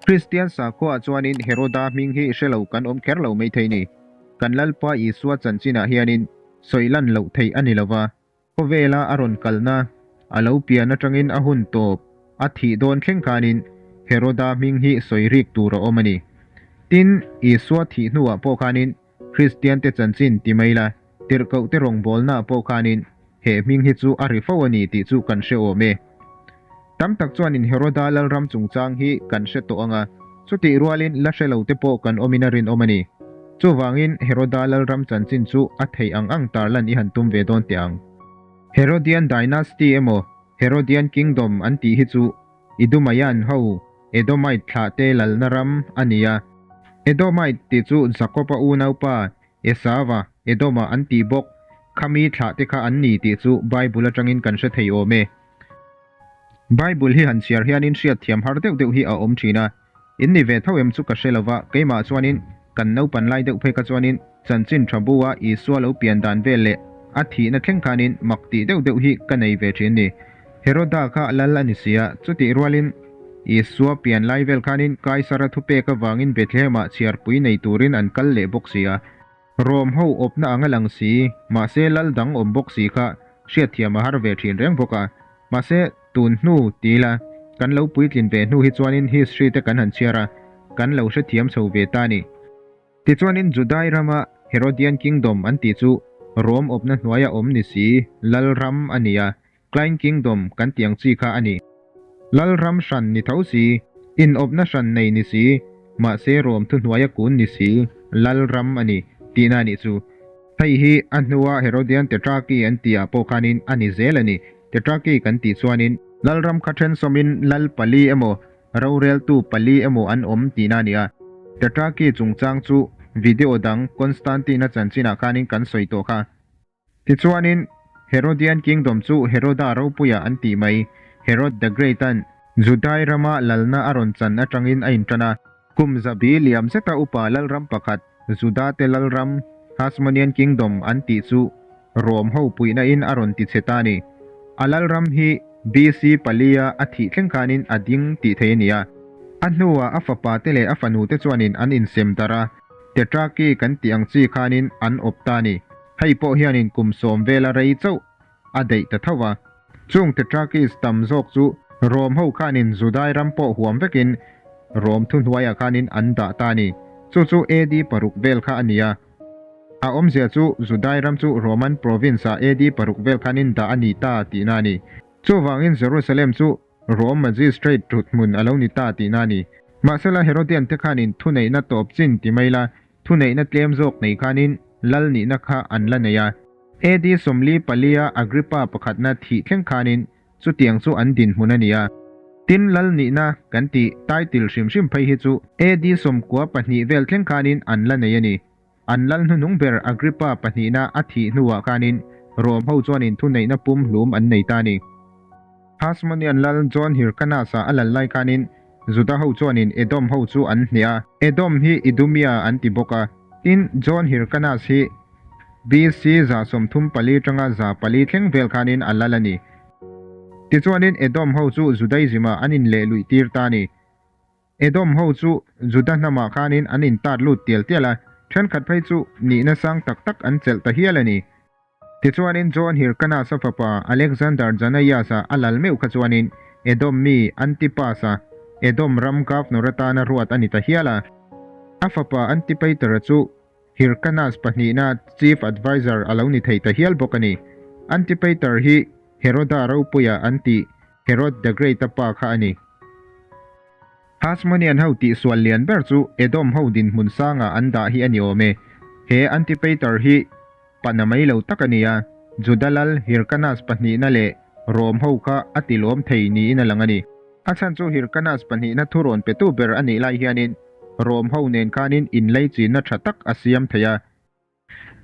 Kristian sakhuaah chuanin Heroda hming hi hre lo kan awm kher lo maithei ni. Kan Lalpa Isua chanchinah hianin sawi lan loh theih a ni lo va, khawvela a rawn kalna, a lo pian atangin a hun tawp a thih dawn thleng khanin Heroda hming hi sawi rik tur a awm a ni. Tin, Isua thih hnuah pawh khanin Kristiante chanchin ti mai la, tirhkohte rawngbawlnaah pawh khanin he hming hi chu a ri fo a ni tih chu kan hre awm e. Tam tak chuanin Heroda lalram chungchang hi kan hre tawh ang a, chutih rualin la hre lote pawh kan awmin a rinawm a ni. Chuvangin Heroda lalram chanchin chu a theih ang ang tarlan i han tum ve dawn teh ang. Herodian Dynasty emaw Herodian Kingdom an tih hi chu Idumaean ho Edomite thlahte lalna ram a ni a. Edomite tih chu Jakob-a unaupa Esava, Edoma an tih bawk khami thlahte kha an ni tih chu Bible atangin kan hre thei awm e. Bible hi han chhiar hianin hriatthiam har deuh deuh hi a awm thin a. In ni ve tho em chu ka hre lo va, keimah chuanin kan naupan lai deuh phei kha chuanin chanchin tha bu a Isua lo pian dan vel leh a thihna thleng khanin mak tih deuh deuh hi ka nei ve thin ni. Heroda kha lal a ni si a, chutih rualin Isua pian lai vel khanin Kaisara thupek avangin Bethlehem-ah chhiarpui nei turin an kal leh bawk si a. Rom ho awpna ang a lang si, mahse lal dang awm bawk si kha hriatthiam a har ve thin reng bawk a. Mahse tun hnu ti ila, kan lo puitlin ve hnu hi chuanin history te kan han chhiar a, kan lo hrethiam chho ve ta a ni. Tichuanin Judai rama Herodian Kingdom an tih chu Rom awpna hnuaia awm ni si, lal ram a ni a, Klein Kingdom kan tih ang chi kha a ni. Lalram hran ni tho si, inawpna hran nei ni si, mahse Rom thuhnuaia kun ni si, Lalram a ni, tihna a nih chu. Hei hi a hnua Herodian Tetrarchy an tihah pawh khanin a ni zel a ni. Tetrarchy kan tih chuanin. Lalram kha thensawmin lal pali emaw, roreltu pali emaw an awm tihna a ni a. Tetrarchy chungchang chu video dang Constantine-a chanchinah khanin kan sawi tawh kha. Tichuanin, Herodian Kingdom chu Heroda ropuia an tih mai, Herod the Great-a'n Judai rama lalna a rawn chan atangin a intan a. Kum zabi liam zeta upa lalram pakhat, Judate lalram, Hasmonean Kingdom an tih chu Rom ho puihna-in a rawn tichhe ta a ni. A lalram hi BC palia a thih thleng khanin a ding tih thei a ni a. A hnuah a fapate leh a fanute chuanin an insem darh a, Tetrarchy kan tih ang chi khanin an awp ta a ni. Hei pawh hianin kum sawm vela rei chauh a daih ta tho va. Chung Tetrarchies tam zawk chu Rom ho khanin Judai ram pawh huam vekin Rom thuhnuaiah khanin an dah ta a ni. Chu chu AD paruk vel kha a ni a. A awmzia chu Judai ram chu Roman province-ah AD paruk vel khanin dah a ni ta tihna a ni. Chuvangin Jerusalem chu Rom magistrate thut hmun a lo ni ta tihna a ni. Mahsela Herodian te khanin thuneihna tawp chin ti mai la, Thuneihna tlem zawk nei khanin lal nihna kha an la nei a. AD 44-a Agrippa pakhatna thih thleng khanin chutiang chu an dinhmun a ni a. Tin, lal nihna kan tih title hrim hrim phei hi chu AD 92 vel thleng khanin an la nei a ni. An lal hnuhnung ber Agrippa pahnihna a thih hnuah khanin Rom ho chuanin thuneihna pum hlum an nei ta a ni. Hasmonean lal John Hyrcanus-a a lal lai khanin Juda ho chuanin Edom ho chu an hneh a, Edom hi Idumea an ti bawk a. Tin, John Hyrcanus hi BC 34 tanga 400 thleng vel khanin a lal a ni. Tichuanin Edom ho chu Judaism-ah an inleh luih tir ta a ni. Edom ho chu Juda hnamah khanin an intat lut tial tial a, thenkhat phei chu nihna sang tak tak an chelh ta hial a ni. Tichuanin John Hyrcanus-a fapa Alexander Janaias-a a lal meuh kha chuanin Edom mi Antipas-a Edom ram governor atana ruat a ni ta hial a. A fapa Antipater-a chu Hyrcanus pahnihna chief adviser a lo ni thei ta hial bawk a ni. Antipater hi Heroda ropuia an tih Herod the Great-a pa kha a ni. Hasmonean ho tihsual lian ber chu Edom ho dinhmun sanga an dah hi a ni awm e. He Antipater hi Pana mai lo tak a ni a, Juda lal Hyrcanus pahnihna leh Rom ho kha a tilawm thei niin a lang a ni. A chhan chu Hyrcanus pahnihna thurawn petu ber a nih lai hianin Rom ho nen khanin inleichinna tha tak a siam thei a.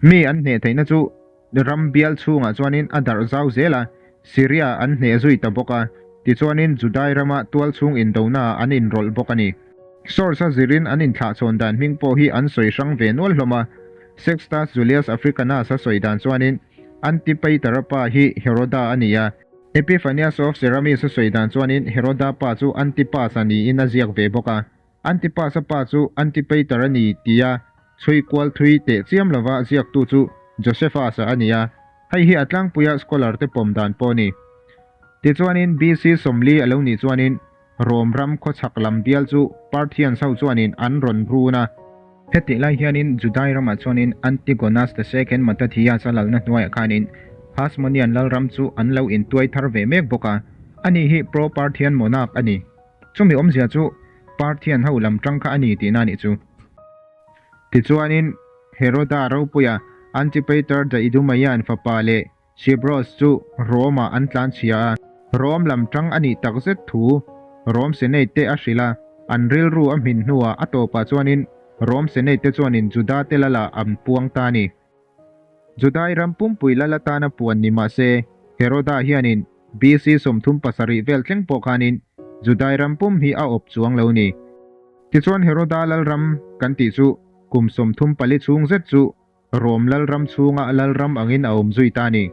Mi an hneh theihna chu ram bial chhungah chuanin a darh zau zel a, Syria an hneh zui ta bawk a, tichuanin Judai rama tualchhung indonaah an inrawlh bawk a ni. Source a zirin an inthlahchhawn dan hming pawh hi an sawi hrang ve nual hlawm a. Sextus Julius Africanus a sawi dan chuanin Antipater-a pa hi Heroda a ni a. Epiphanius of Ceramis a sawi dan chuanin Heroda pa chu Antipas a niin a ziak ve bawk a. Antipas-a pa chu Antipater a ni tia chhui kual thui teh chiam lova ziaktu chu Josephus-a a ni a, hei hi a tlangpuia scholar te pawm dan pawh a ni. Tichuanin BC 40 a lo nih chuanin Rom ram khawchhak lam bial chu Parthians ho chuanin an rawn run a. Hetih lai hianin Judai ramah chuanin Antigonus the Second Mattathias-a lalna hnuaiah khanin Hasmonean lalram chu an lo intuai thar ve mek bawk a, ani hi pro-Parthian monarch a ni. Chumi awmzia chu Parthian ho lam tang kha a ni tihna a nih chu. Tichuanin Heroda ropuia Antipater the Idumaean fapa leh Sibros chu Rome-ah an tlanchhia a. Rome lam tang a nih takzet thu Rome Senate te a hrilh a, an rilru a hmin hnuah a tawpah chuanin Rome Senate te chuanin Juda te lalah an puang ta a ni. Judai ram pumpui lal atana puan ni mah se, Heroda hianin BC 37 vel thleng pawh khanin Judai ram pum hi a awp chuang lo ni. Tichuan Heroda lalram kan tih chu kum 34 chhung zet chu Rom lalram chhunga lalram angin a awm zui ta a ni.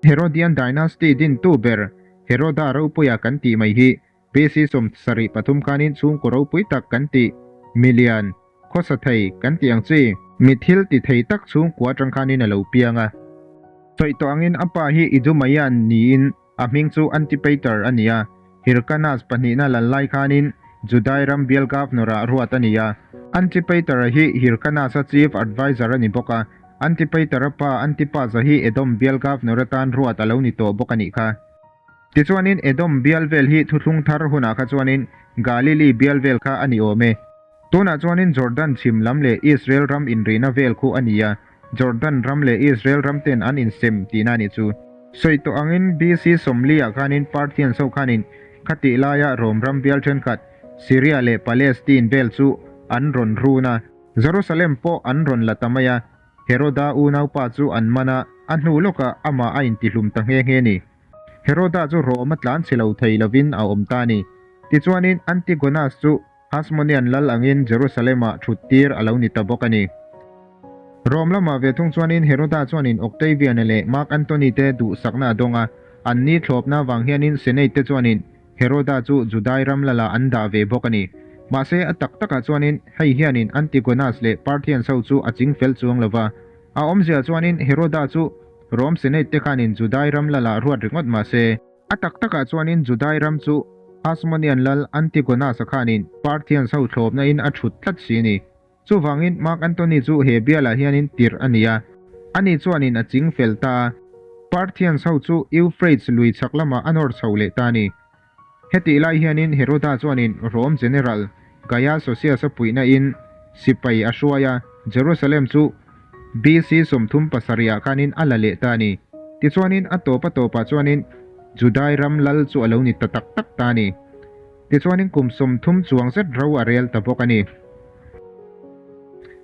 Herodian dynasty dintu ber Heroda ropuia kan tih mai hi BC 73 khanin chhungkaw ropui tak kan tih, milian, khawsa thei kan tih ang chi, mi thil ti thei tak chhungkua atang khanin a lo piang a. Sawi tawh angin a pa hi Idumaean niin a hming chu Antipater a ni a, Hyrcanus pahnihna lal lai khanin Judai ram bial governor-ah ruat a ni a. Antipater-a hi Hyrcanus-a chief adviser a ni bawk a, Antipater-a pa Antipas-a hi Edom bial governor atan ruat a lo ni tawh bawk a nih kha. Tichuanin Edom bial vel hi thuthlung thar hunah kha chuanin Galili bial vel kha a ni awm e. Tunah chuanin Jordan chhim lam leh Israel ram inrihna vel khu a ni a, Jordan ram leh Israel ram ten an insem tihna a nih chu. Sawi tawh angin BC 40 ah khanin Parthians ho khanin khatih laia Rom ram bial thenkhat Syria leh Palestine vel chu an rawn run a, Jerusalem pawh an rawn la ta mai a, Heroda unaupa chu an man a, a hnu lawkah amah a intihlum ta nghe nghe a ni. Heroda chu Rome a tlan chhe lo thei lovin a awm ta a ni. Tichuanin Antigonus chu Hasmonean lal angin Jerusalem-ah thut tir a lo ni ta bawk a ni. Rome lamah ve thung chuanin Heroda chuanin Octavian-a leh Mark Antony te duhsakna a dawng a, an ni thlawpna avang hianin Senate te chuanin Heroda chu Judai ram lalah an dah ve bawk a ni. Mahse a tak takah chuanin hei hianin Antigonus leh Parthians ho chu a chingfel chuang lo va. A awmzia chuanin Heroda chu Rome Senate te khanin Judai ram lalah ruat ringawt mah se, a tak takah chuanin Judai ram chu Hasmonean lal Antigonus-a khanin Parthians ho thlawpna-in a thut tlat si a ni. Chuvangin Mark Antony chu he bialah hianin tirh a ni a, ani chuanin a ching fel ta a, Parthians ho chu Euphrates lui chhak lamah a nawr chho leh ta a ni. Hetih lai hianin Heroda chuanin Rome General Gaius Sosius-a puihna-in sipai a hruai a, Jerusalem chu BC 37 ah khanin a la leh ta a ni. Tichuanin a tawp a tawpah chuanin Judai ram lal chu a lo ni ta tak tak ta a ni. Tichuanin kum 30 chuang zet ro a rel ta bawk a ni.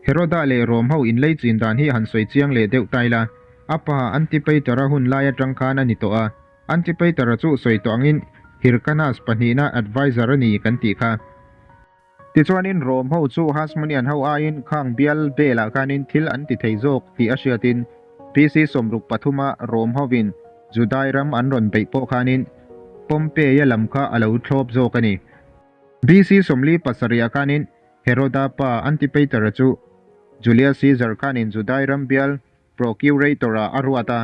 Heroda leh Rome ho inlei chin dan hi han sawi chiang leh deuh ta ila, a pa Antipater-a hun lai atang khan a ni tawh a. Antipater-a chu sawi tawh angin Hyrcanus pahnihna adviser a ni kan tih kha. Tichuanin Rome ho chu Hasmonean ho aiin khang bial velah khanin thil an ti thei zawk tih a hriatin BC 63 a Rome hovin Judai ram an rawn beih pawh khanin Pompeia lam kha a lo thlawp zawk a ni. BC 47 ah khanin Heroda pa Antipater-a chu Julius Caesar khanin Judai ram bial Procurator-ah a ruat a.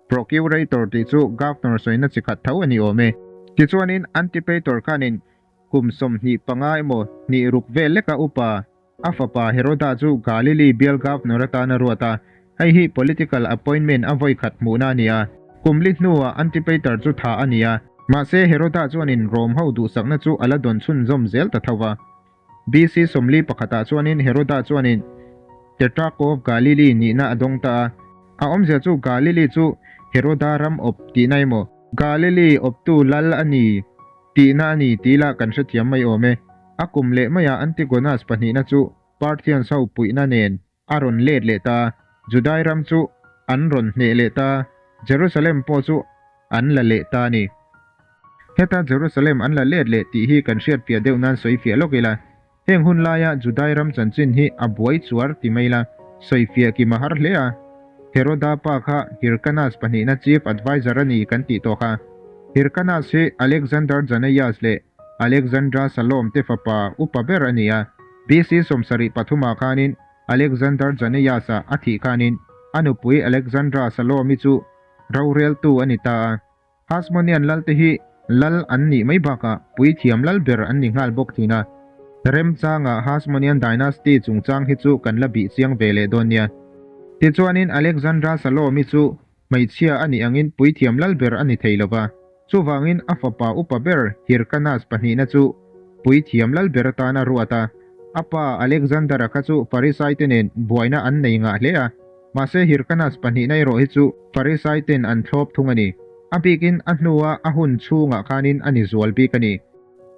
Procurator tih chu Governor sawina chi khat tho a ni awm e. Tichuanin Antipater khanin kum 25 emaw hnih ruk vel leka upa a fapa Heroda chu Galili bial Governor atan a ruat a, hei hi political appointment a vawi khat hmuhna a ni a. Kum li hnuah Antipater chu tha a ni a, mahse Heroda chuanin Rome ho duhsakna chu a la dawn chhunzawm zel ta tho va. BC 41 ah chuanin Heroda chuanin Tetrarch of Galilee nihna a dawng ta a. A awmzia chu Galilee chu Heroda ram awp tihna emaw, Galilee awptu lal a ni tihna a ni tih lah kan hrethiam mai awm e. A kum leh maiah Antigonus pahnihna chu Parthians ho puihna nen a rawn let leh ta a, Judai ram chu an rawn hneh leh ta a, Jerusalem pawh chu an la leh ta a ni. Heta Jerusalem an la let leh tih hi kan hriatfiah deuh nan sawi fiah lawk ila, heng hun laia Judai ram chanchin hi a buai chuar ti mai la, sawi fiah kim a har hle a. Heroda pa kha Hyrcanus pahnihna chief adviser a ni kan tih tawh kha. Hyrcanus hi Alexander Jannaeus leh. Alexandra Salome te fapa upa ber a ni a. BC 73 ah khanin Alexander Jannaeus-a a thih khanin a nupui Alexandra Salome-i chu roreltu a ni ta a. Hasmonean lalte hi lal an nih mai bakah puithiam lal ber an ni nghal bawk thin a. Remchanga Hasmonean dynasty chungchang hi chu kan la bih chiang ve leh dawn nia. Tichuanin Alexandra Salome-i chu hmeichhia a nih angin puithiam lal ber a ni thei lo va, chuvangin a fapa upa ber Hyrcanus pahnihna chu puithiam lal ber atan a ruat a. A pa Alexander-a kha chu Pharisaite nen buaina an nei ngah hle a, mahse Hyrcanus pahnihna erawh hi chu Pharisaiten an thlawp thung a ni. A bikin a hnua a hun chhungah khanin a ni zual bik a ni.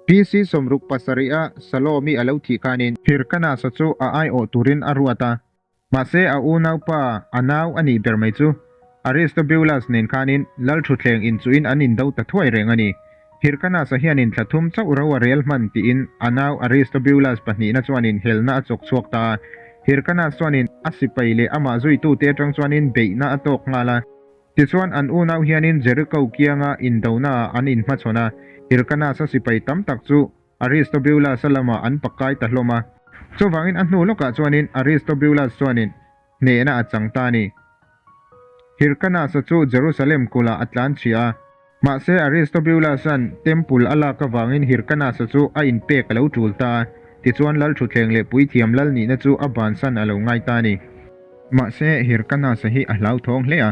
BC 67 a Salome a lo thih khanin Hyrcanus-a chu a aiawh turin a ruat a. Mahse a unaupa a nau a nih ber mai chu Aristobulus nen khanin lalthutthleng inchuhin an indo ta thuai reng a ni. Hyrcanus-a hianin thla thum chauh ro a rel hman tiin a nau Aristobulus pahnihna chuanin helna a chawk chhuak ta a. Hyrcanus chuanin a sipai leh amah zuitute atang chuanin beihna a tawk nghal a. Tichuan an unau hianin Jericho kianga indonaah an inhmachhawn a, Hyrcanus-a sipai tam tak chu Aristobulus-a lamah an pakai ta hlawm a. Chuvangin a hnu lawkah chuanin Aristobulus chuanin hnehna a chang ta a ni. Hyrcanus-a chu Jerusalem kulhah a tlan chhia a. Mahse Aristobulus-a'n Temple a lak avangin Hyrcanus-a chu a inpek a lo tul ta a, tichuan lalthutthleng leh puithiam lal nihna chu a bansan a lo ngai ta a ni. Mahse Hyrcanus-a hi a hlauthawng hle a,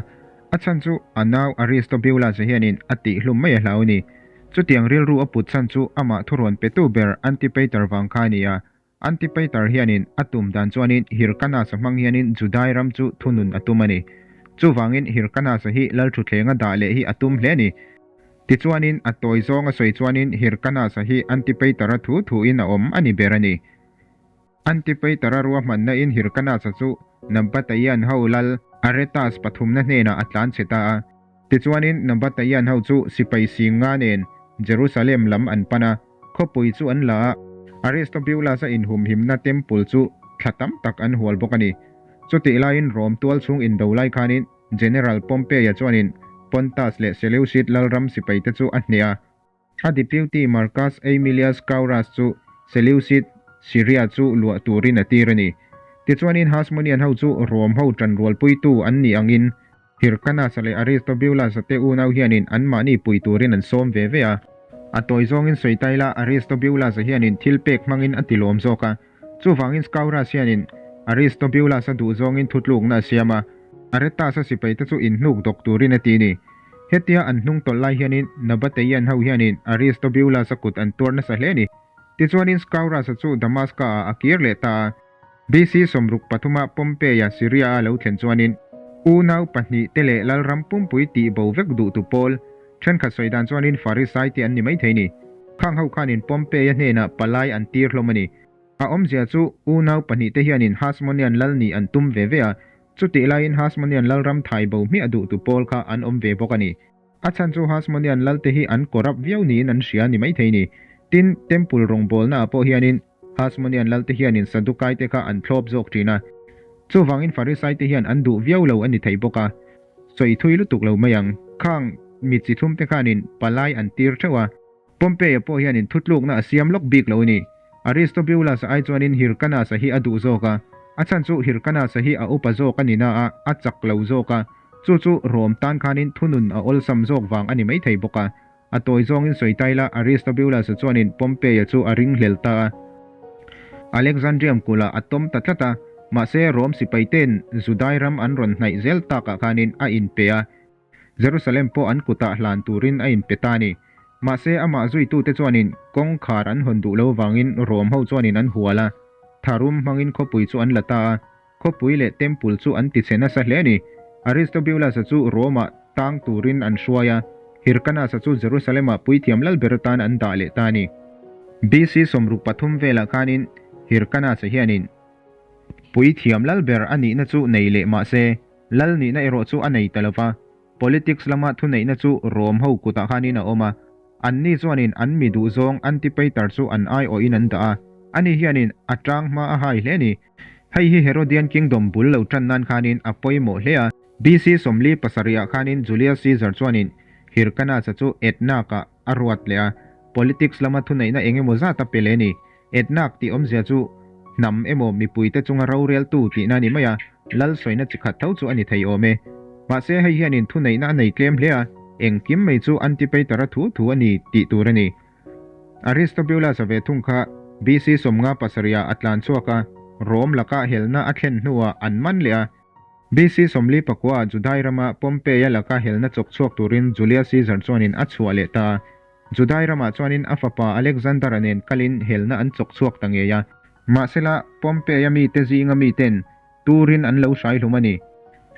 a chhan chu a nau Aristobulus-a hianin a tihhlum mai a hlau a ni. Chutiang rilru a put chhan chu amah thurawn petu ber Antipater vang kha a ni a. Antipater hianin a tum dan chuanin Hyrcanus-a hmang hianin Judai ram chu thunun a tum a ni. Chuvangin Hyrcanus-a hi lalthuthleng a dah leh hi a tum hle a ni. Tichuanin a tawi zawng a sawi chuanin Hyrcanus-a hi Antipater-a thu thuin a awm a ni ber a ni. Antipater-a ruahmanna in Hyrcanus-a chu Nabataian ho lal Aretas pathumna hnenah a tlan chhe ta a. Tichuanin Nabataian ho chu sipai sing nga nen Jerusalem lam an pan a, khawpui chu an la a, Aristobulus-a inhumhimna temple chu thla tam tak an hual bawk a ni. Chutih laiin Rom tual chhung indo lai khanin General Pompey-a chuanin Pontus leh Seleucid lalram sipaite chu a hneh a. A deputy Marcus Aemilius Scaurus chu Seleucid, Syria chu luah turin a tir a ni. Tichuanin Hasmonean ho chu Rom ho ṭanrualpuitu an nih angin Hyrcanus-a leh Aristobulus-a te unau hianin anmahni pui turin an sawm ve ve a. A tawi zawngin sawi ta ila Aristobulus-a hianin thil pek hmangin a tilawm zawk a. Chuvangin Scaurus hianin Aristobulus-a duh zawngin thutlukna a siam a, Aretas-a sipaite chu inhnuk dawk turin a ti ni. Hetia an hnung tawlh lai hianin Nabatean ho hianin Aristobulus-a kut an tuar nasa hle a ni. Tichuanin Scaurus-a chu Damaska-ah a kir leh ta a. BC 63 Pompeia Syria-a lo thlen chuanin unau pahnih te leh lalram pumpui tih bo vek duh tu pawl thenkhat sawi dan chuanin Farisai te an ni maithei ni. Khang ho khanin Pompeia hnenah palai an tir hlawm a ni. A awmzia chu unau pahnih te hianin Hasmonean lal nih an tum ve ve a, chutih laiin Hasmonean lalram thai bo hmiah duh tu pawl kha an awm ve bawk a ni. A chhan chu Hasmonean lalte hi an corrupt viau niin an hria a ni maithei ni. Tin, Temple rawngbawlnaah pawh hianin Hasmonean lalte hianin Sadukaite kha an thlawp zawk thin a. Chuvangin Farisaite hian an duh viau lo a ni thei bawk a. Sawi thui lutuk lo mai ang. Khang mi chi thumte khanin palai an tir theuh a. Pompey-a pawh hianin thutlukna a siam lawk bik lo a ni. Aristobulus-a ai chuanin Hyrcanus-a hi a duh zawk a. A chhan chu Hyrcanus-a hi a upa zawk a ni na a, a chak lo zawk a. Chu chu Rom tan khanin thunun a awlsam zawk vang a ni maithei bawk a. A tawi zawngin sawi ta ila Aristobulus-a chuanin Pompey-a chu a ringhlel ta a. Alexandrium kulhah a tawm ta tlat a, mahse Rom sipaite'n Judai ram an rawn hnaih zel takah khanin a inpe a. Jerusalem pawh an kutah hlan turin a inpe ta a ni. Mahse, amah zuitute chuanin kawngkhar an hawn duh lo vangin Rom ho chuanin an hual a, tharum hmangin khawpui chu an la ta a, khawpui leh temple chu an tichhe nasa hle a ni. Aristobulus-a chu Rome-ah tang turin an hruai a, Hyrcanus-a chu Jerusalem-ah puithiam lal ber atan an dah leh ta a ni. BC 63 velah khanin Hyrcanus-a hianin puithiam lal ber a nihna chu nei leh mahse, Lal nihna erawh chu a nei ta lo va, politics lama thuneihna chu Rom ho kutah khanin a awm a. Anni chuanin an mi duhzawng Antipater chu an aiawhin an dah a, ani hianin a tang hma a hai hle a ni. Hei hi Herodian Kingdom bul lo tan nan khanin a pawimawh hle a. BC 77 ah khanin Julius Caesar chuanin Hyrcanus-a chu Etnak-ah a ruat leh a. Politics lama thuneihna eng emaw zat a pe leh a ni. Etnarch tih awmzia chu hnam emaw mipuite chunga roreltu tihna a ni mai a, lal sawina chi khat tho chu a ni thei awm e. Mahse hei hianin thuneihna a nei tlem hle a, engkim mai chu Antipater-a thu thu a ni tih tur a ni. Aristobulus-a ve thung kha BC 57 ah a tlan chhuak a, Rom laka helna a thlen hnuah an man leh a. BC 49 ah Judai rama Pompeia laka helna chawk chhuak turin Julius Caesar chuanin a chhuah leh ta a. Judai ramah chuanin a fapa Alexander-a nen kalin helna an chawk chhuak ta ngei a. Mahsela, Pompeia mite zinga miten turin an lo hrai hlum a ni.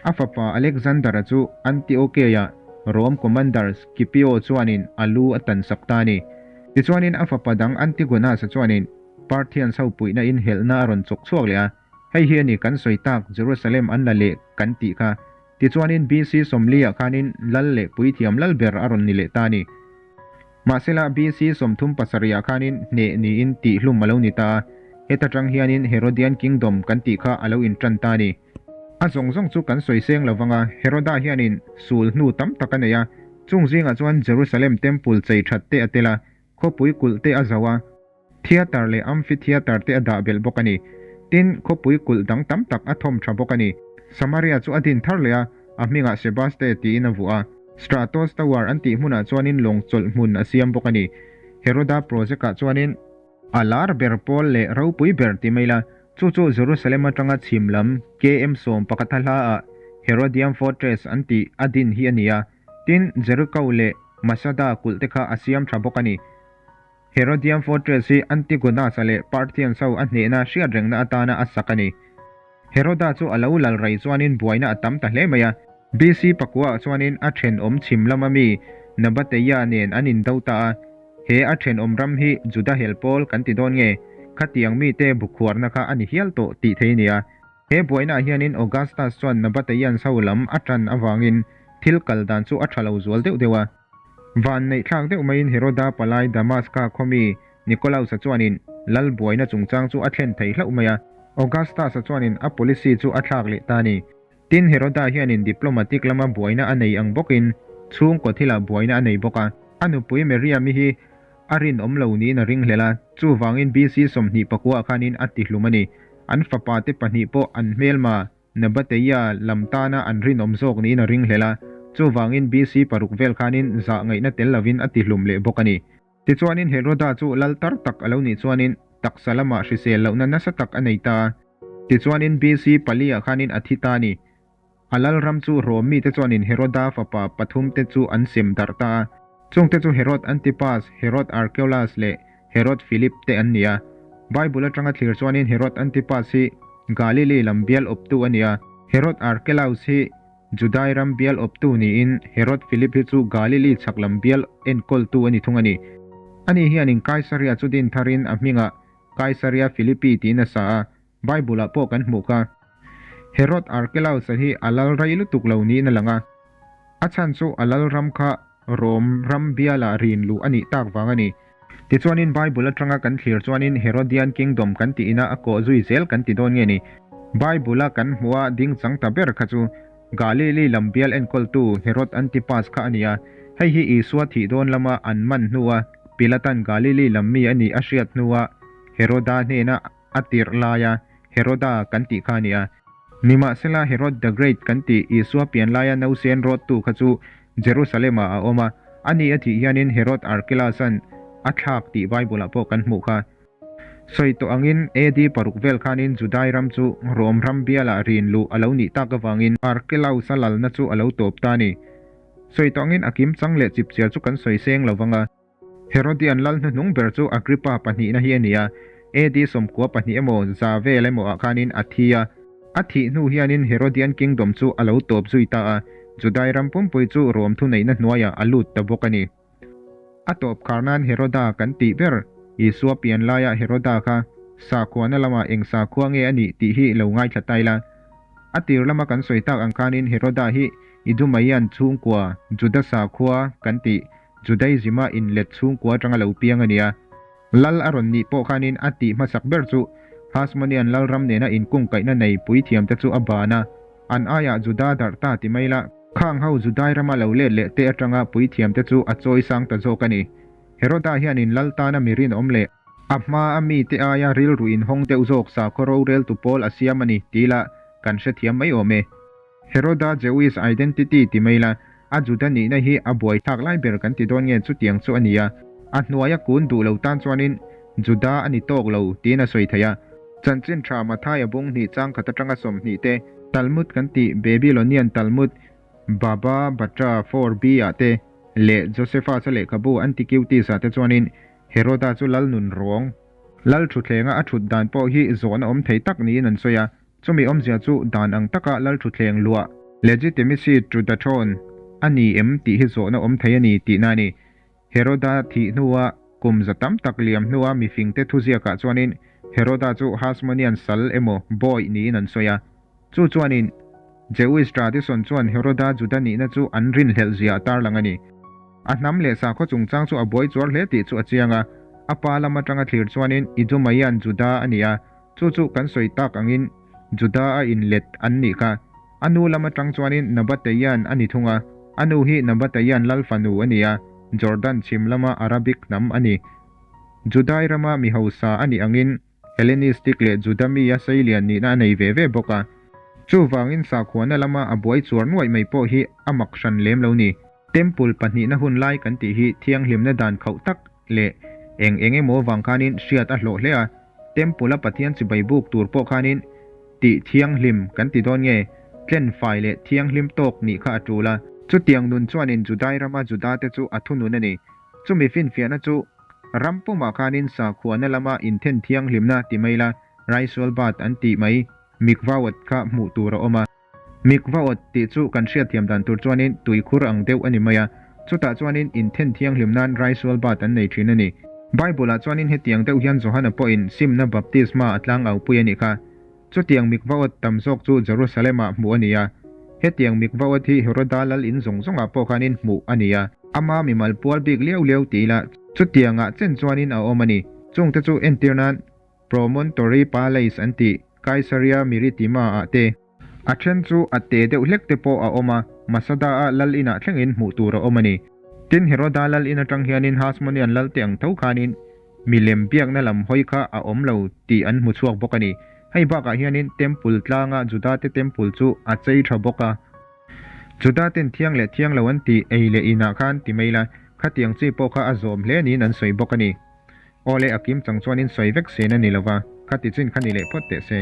A fapa Alexander-a chu Antiocheia Rom commander Scipio chuanin a lu a tansak ta a ni. Tichuanin a fapa dang Antigonus-a chuanin Parthians ho puihna in helhna a rawn chawk chhuak leh a. Hei hi a ni kan sawi tak Jerusalem an la leh kan tih kha. Tichuanin BC 40 ah khanin lal leh puithiam lal ber a rawn ni leh ta a ni. Mahsela BC 37 ah khanin hneh niin tihhlum a lo ni ta a, heta tang hianin Herodian Kingdom kan tih kha a lo intan ta a ni. A zawng zawng chu kan sawi seng lo vang a, Heroda hianin sul hnu tam tak a nei a, chung zingah chuan Jerusalem Temple chei that te a tel a, khawpui kulh te a zauh a, Theatre leh amphitheatre te a dah belh bawk a ni. Tin, khawpui kulh dang tam tak a thawm tha bawk a ni. Samaria chu a din thar leh a, a hmingah Sebaste tiin a vuah a. Stratos Tower an tih hmunah chuanin lawng chawlh hmun a siam bawk a ni. Heroda project-ah chuanin a lar ber pawl leh ropui ber ti mai la, chu chu Jerusalem atanga chhim lam KM 11 a hlaah Herodium Fortress an tih a din hi a ni a. Tin, Jericho leh Masada kulh te kha a siam tha bawk a ni. Herodian Fortress hi Antigonus-a leh Parthians ho a hnehna hriat rengna atana a sak a ni. Heroda chu a lo lal rei chuanin buaina a tam ta hle mai a. BC pakuaah chuanin a thenawm chhim lama mi Nabateia nen an indo ta a. He a thenawm ram hi Juda hel pawl kan ti dawn nge? Khatiang mite bukhuarna kha a ni hial tawh tih thei a ni a. He buainaah hianin Augustus chuan Nabateians ho lam a tan avangin thil kal dan chu a tha lo zual deuh deuh a. Van neih thlak deuh maiin Heroda palai Damaska khawmi Nikolaus-a chuanin lal buaina chungchang chu a thlen thei hlauh mai a. Augustus-a chuanin a policy chu a thlak leh ta a ni. Tin, Heroda hianin diplomatic lama buaina a nei ang bawkin chhungkaw thilah buaina a nei bawk a. A nupui Miriam-i hi a rinawm lo niin a ringhlel a, chuvangin BC 29 ah khanin a tihlum a ni. An fapa te pahnih pawh an hmelma Nabateia lam tana an rinawm zawk niin a ringhlel a, chuvangin BC paruk vel khanin zah ngaihna tel lovin a tihlum leh bawk a ni. Tichuanin Heroda chu lal tar tak a lo nih chuanin taksa lamah hrisel lohna nasa tak a nei ta a. Tichuanin BC pali ah khanin a thi ta a ni. A lal ram chu Rom mite chuanin Heroda fapa pathum te chu an sem darh ta a. Chungte chu Herod Antipas, Herod Archelaus leh Herod Philip te an ni a. Bible atanga thlir chuanin Herod Antipas hi Galili lam bial awptu a ni a. Herod Archelaus hi Judai ram bial awptu niin Herod Philip hi chu Galili chhak lam bial enkawltu a ni thung a ni. Ani hianin Kaisaria chu din tharin a hmingah Kaisaria Philippi tiin a sa a. Bible-ah pawh kan hmuh kha. Herod Archelaus-a hi a lal rei lutuk lo niin a lang a. A chhan chu a lal ram kha Rom ram bialah rin luh a nih tak vang a ni. Tichuanin Bible atanga kan thlir chuanin Herodian Kingdom kan tih ina a kawh zui zel kan ti dawn nge ni? Bible-a kan hmuh a ding chang ta ber kha chu Galili lam bial enkawltu Herod Antipas kha a ni a. Hei hi Isua thih dawn lama an man hnua Pilatan Galili lam mi a nih a hriat hnua Heroda hnena A tirh laia Heroda kan tih kha a ni a. Nimahsela Herod the Great kan tih Isua pian laia nausen rawttu kha chu Jerusalem-ah a awm a. A ni a thih hianin Herod Archelaus-a'n a thlak tih Bible-ah pawh kan hmuh kha. Sawi tawh angin AD paruk vel khanin Judai ram chu Rom ram bialah rin luh a lo nih tak avangin Archelaus-a lalna chu a lo tawp ta a ni. Sawi tawh angin a kimchang leh chipchiar chu kan sawi seng lo vang a. Herodian lal hnuhnung ber chu Agrippa pahnihna hi a ni a, AD 92 emaw za vel emaw ah khanin a thi a. A thih hnu hianin Herodian Kingdom chu a lo tawp zui ta a, Judai ram pumpui chu Rom thuneihna hnuaiah a lut ta bawk a ni. A tawp khar nan Heroda kan tih ber, Isua pian laia Heroda kha sakhuana lamah eng sakhua nge a nih tih hi lo ngaithla ta ila. A tir lama kan sawi tak ang khanin Heroda hi Idumaian chhungkua, Juda sakhua kan tih, Judaism-a inlet chhungkua atanga lo piang a ni a. Lal a rawn nih pawh khanin a tih hmasak ber chu Hasmonean lalram nena inkungkaihna nei puithiamte chu a ban a, an aiah Juda darh ta ti mai la. Khang ho Judai rama lo let leh te atanga puithiamte chu a chawi sang ta zawk a ni. Heroda hianin lal tana mi rinawm leh a hma a mite aia rilru inhawng deuh zawk sakhaw roreltu pawl a siam a ni tih lah kan hrethiam mai awm e. Heroda Jewish identity ti mai la, a Juda nihna hi a buaithlak lai ber kan ti dawn nge chutiang chu a ni a, a hnuaia kun duh lo tan chuanin Juda a ni tawk lo tiin a sawi thei a. Chanchin tha Mathaia bung hnih chang khat atanga 20 te, Talmud kan tih Babylonian Talmud Baba Batra 4b ah te leh Josephus-a lehkhabu Antiquities ah te chuanin Heroda chu lal nun ruang, lal thuthlenga a thut dan pawh hi zawhna awm thei tak niin an sawi a. Chumi awmzia chu dan ang taka lal thutthleng luah, legitimacy to the throne, a ni em tih hi zawhna awm thei a ni tihna a ni. Heroda thih hnua kum za tam tak liam hnua mifingte thuziakah chuanin Heroda chu Hasmonean sal emaw bawi niin an sawi a. Chu chuanin Jewish tradition chuan Heroda Juda nihna chu an rinhlelh zia a tarlang a ni. A hnam leh sakhaw chungchang chu a buai chuar hle tih chu a chiang a. A pa lam atanga thlir chuanin Idumaian Juda a ni a. Chu chu kan sawi tak angin Juda a inlet an nih kha. A nu lam atang chuanin Nabateian a ni thung a, a nu hi Nabateian lal fanu a ni a, Jordan chhim lama Arabic hnam a ni. Judai rama mi hausa a nih angin Hellenistic leh Juda mi a seilian nihna a nei ve ve bawk a. Chuvangin sakhuana lama a buai chuar nuaih mai pawh hi a mak hran lem lo ni. Temple pahnihna hun lai kan tih hi thianghlimna dan khauh tak leh eng eng emaw vang khanin hriat a hlawh hle a, Temple-a Pathian chibai buk tur pawh khanin tih thianghlim kan ti dawn nge, tlen fai leh thianghlim tawk nih kha a tul a. Chutiang nun chuanin Judai rama Judate chu a thunun a ni. Chumi finfiahna chu ram pumah khanin sakhuana lama inthen thianghlimna ti mai la, Ritual bath an tih mai, mikvawt kha hmuh tur a awm a. Mikvaot tih chu kan hriatthiam dan tur chuanin tuikhur ang deuh a ni mai a, chutah chuanin inthen thianghlim nan raisual bat an nei thin a ni. Bible-ah chuanin hetiang deuh hian Johana pawhin simna baptisma a tlang aupui a nih kha. Chutiang mikvaot tam zawk chu Jerusalem-ah hmuh a ni a. Hetiang mikvaot hi Heroda lal in zawng zawngah pawh khanin hmuh a ni a. Ama mimal pual bik liau liau ti ila chutiangah chen chuanin a awm a ni. Chungte chu entir nan Promontory Palace an tih Kaisaria Miritima-ah te. A then chu a te deuh hlek te pawh a awm a, Masada-a lal inah thlengin hmuh tur a awm a ni. Tin, Heroda lal in atang hianin Hasmonean lal te ang tho khanin milem biakna lam hawi kha a awm lo tih an hmu chhuak bawk a ni. Hei bakah hianin Temple tlanga Judate Temple chu a chei tha bawk a. Judaten thiang leh thiang lo an tih ei leh inah khan ti mai la, khatiang chi pawh kha a zawm hle niin an sawi bawk a ni. Aw le, a kim chang chuanin sawi vek sen a ni lova, khati chin kha ni leh phawt teh se.